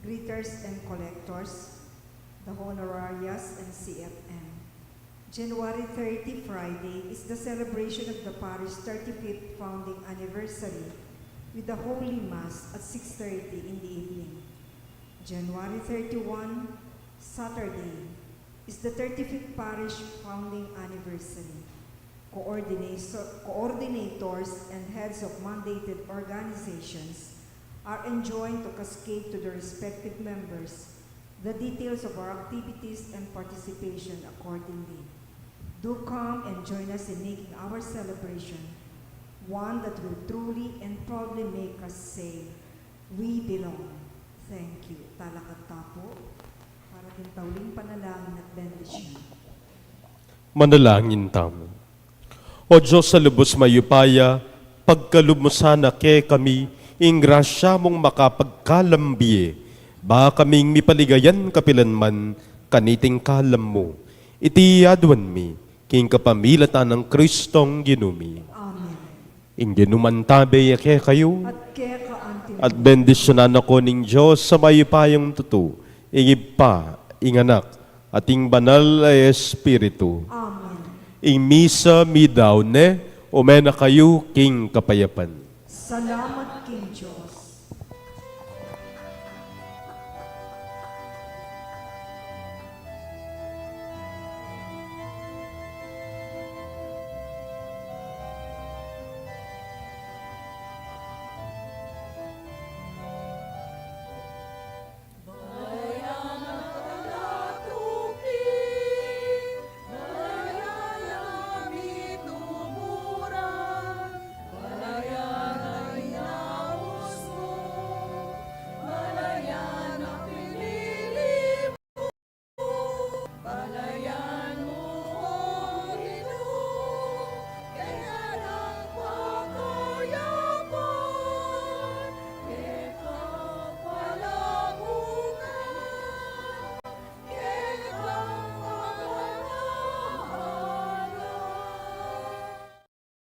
greeters and collectors, the honorarias, and C F M. January thirty, Friday, is the celebration of the parish's thirty-fifth founding anniversary with the Holy Mass at six thirty in the evening. January thirty-one, Saturday, is the thirty-fifth parish founding anniversary. Coordinator-, coordinators and heads of mandated organizations are enjoined to cascade to their respective members the details of our activities and participation accordingly. Do come and join us in making our celebration one that will truly and proudly make us say, "We belong." Thank you. Talakad ta pu para king tauling panalangin at bendisyon. Manalangin tamu. O Dios a lubos mayupaya, pagkalub mu sana kekami ing grasya mung makapagkalam bie, ba kaming mipaligayan kapilan man kaniting kalam mu. Iti aduan mi king kapamilatan nang Kristong Ginu mi. Amen. Ing Ginu mantabe ya kekayu. At keka anti mu. At bendisyunan na ko ning Dios a mayupayang tutu, ing Ibpa, ing Anak, at ing Banal a Espiritu. Amen. Ing misa midaun ne, ume na kayu king kapayapan. Salamat king Dios.